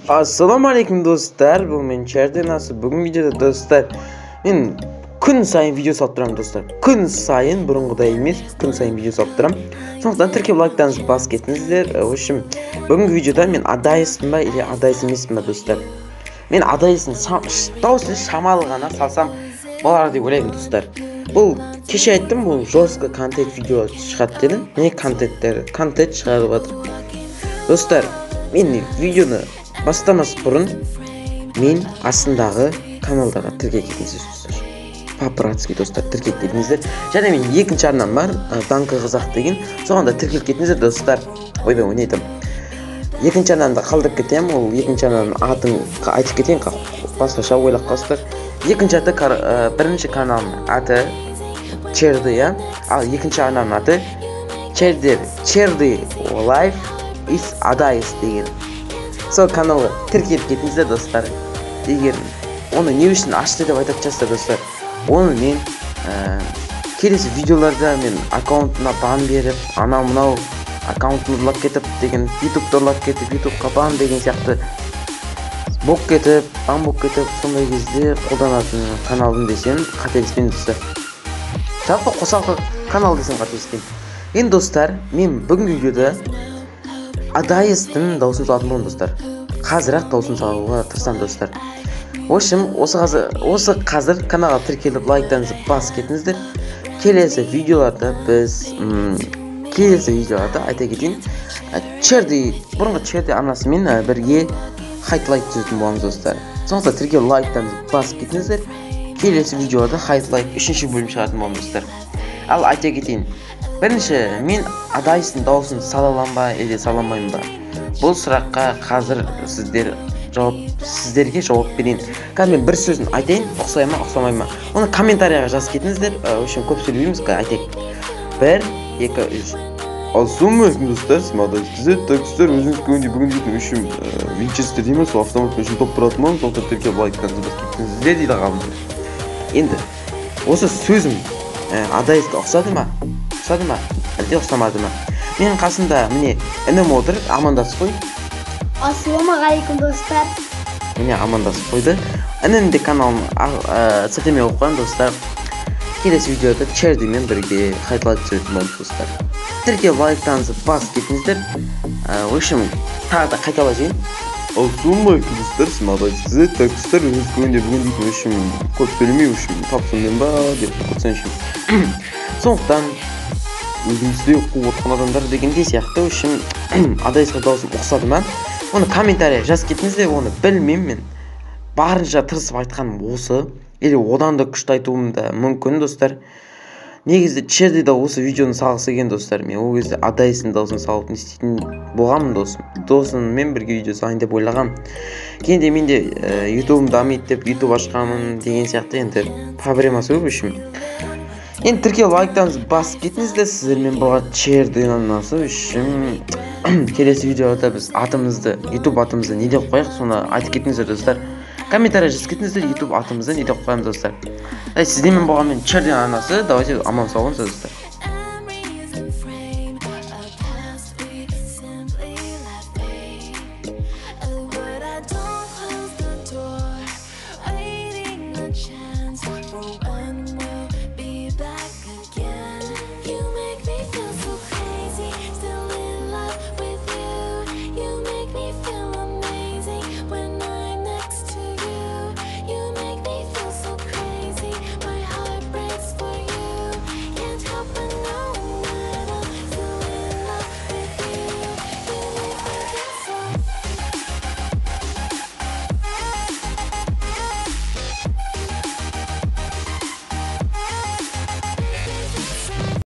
Ассалаумағалейкум, достар, бұл мен, Чердинасы. Бүгін видеода, достар, мен күн сайын видео салып тұрамын, достар. Күн сайын, бұрынғыдай емес, күн сайын видео салып тұрамын. Сондықтан тіркеп, лайктарыңызды басып кетіңіздер. В общем, бүгінгі видеода мен Адайспын ба или Адайс емеспін ба, достар? Мен Адайстың дауысын шамалы ғана салсам болар деп ойлаймын, достар. Бұл кеше айттым, бұл жестко контент видео шығады дедім. Міне, контенттер, контент шығарып жатыр. Достар, мен видеоны бастамас бұрын мен астындағы каналдарға тіркеліп кетіңіздер, достар. По-братски, достар, тіркеліп кетіңіздер. Және мен екінші арнам бар, Данка Қазақ деген, соған да тіркеліп кетіңіздер, достар. Ойбай, не айтамын, екінші арнамды қалдырып кетемін. Ол екінші арнаның атын айтып кетейін, басқаша ойлап қаласыздар. Екінші аты, бірінші каналымның аты Черды, иә, ал екінші арнаның аты Чердер, Черды Life is Адайс деген. Сол каналға тіркеліп кетіңіздер, достар. Егер оны не үшін ашты деп айтатын шығарсыздар, достар, оны мен келесі видеоларда мен аккаунтына бан беріп, анау мынау аккаунтын ұрлап кетіп деген, Ютубты ұрлап кетіп, Ютубқа бан деген сияқты болып кетіп, бан болып кетіп, сондай кезде қолданатын каналым десем қателеспеймін, достар. Жалпы қосалқы канал десем қателеспеймін. Енді, достар, мен бүгінгі видеода Адайстың дауысын салатын боламын, достар. Қазір ақ дауысын салуға тырысамын, достар. В общем, осы қазір каналға тіркеліп, лайктарыңызды басып кетіңіздер. Келесі видеоларда біз, келесі видеоларда айта кетейін, Черди, бұрынғы Черди арнасымен бірге хайлайт түсіретін боламыз, достар. Сондықтан тіркеліп, лайктарыңызды басып кетіңіздер. Келесі видеода хайлайт үшінші бөлім шығаратын боламыз, достар. Ал айта кетейін, бірінші, мен Адайстың дауысын сала аламын ба или сала алмаймын ба? Бұл сұраққа қазір сіздерге жауап берейін. Қазір мен бір сөзін айтайын, ұқсай ма, ұқсамай ма, оны комментарийға жазып кетіңіздер. В общем, көп сөйлемейміз, айтайық. Бір, екі, үш. Ассалаумағалейкум, достар, сіз Адайс KZ. Так, достар, өзіңіз көргендей, бүгін дейтін үшін Винчестер дей ма, сол автоматпен үшін топ тұратын боламын. Сондықтан тіркеліп, лайктарыңызды басып кетіңіздер дейді ағамыз. Енді осы сөзім Адайсқа ұқсады ма, ұқсады ма әлде ұқсамады ма? Менің қасымда, міне, інім отыр, амандасып қой. Ассалаумағалейкум, достар. Міне, амандасып қойды. Інім де каналын сілтеме қойып қоямын, достар. Келесі видеода Чердимен бірге хайлайт түсіретін боламыз, достар. Тіркеліп, лайктарыңызды басып кетіңіздер. В общем, тағы да қайталап жейін. Ассалаумағалейкум, достар, сіз Адайс KZ. Так, достар, өзіңіз көргендей, бүгін дейтін үшін көп сөйлемей, үшін тапсырмын ба деп қойсаңшы. Сондықтан өзімізде қуып отқан адамдар дегендей сияқты. В общем, Адайсқа дауысым ұқсады ма, оны комментарий жазып кетіңіздер. Оны білмеймін, мен барынша тырысып айтқаным осы или одан да күшті айтуым да мүмкін, достар. Негізі Черди да осы видеоны салғысы келген, достар. Мен ол кезде Адайстың дауысын салып не істейтін болғанмын, досыммен бірге видео салайын деп ойлағанмын. Кейін де мен де Ютубым дамиды деп Ютуб ашқанмын деген сияқты. Енді проблемасы көп. В общем, енді тіркеліп, лайктарыңызды басып кетіңіздер. Сіздермен болған Черди арнасы. В общем, келесі видеода біз атымызды, Ютуб атымызды не деп қояйық, соны айтып кетіңіздер, достар. Комментарий жазып кетіңіздер, Ютуб атымызды не деп қоямыз, достар. Сіздермен болған мен, Черди арнасы. Давайте, аман сау болыңыздар, достар.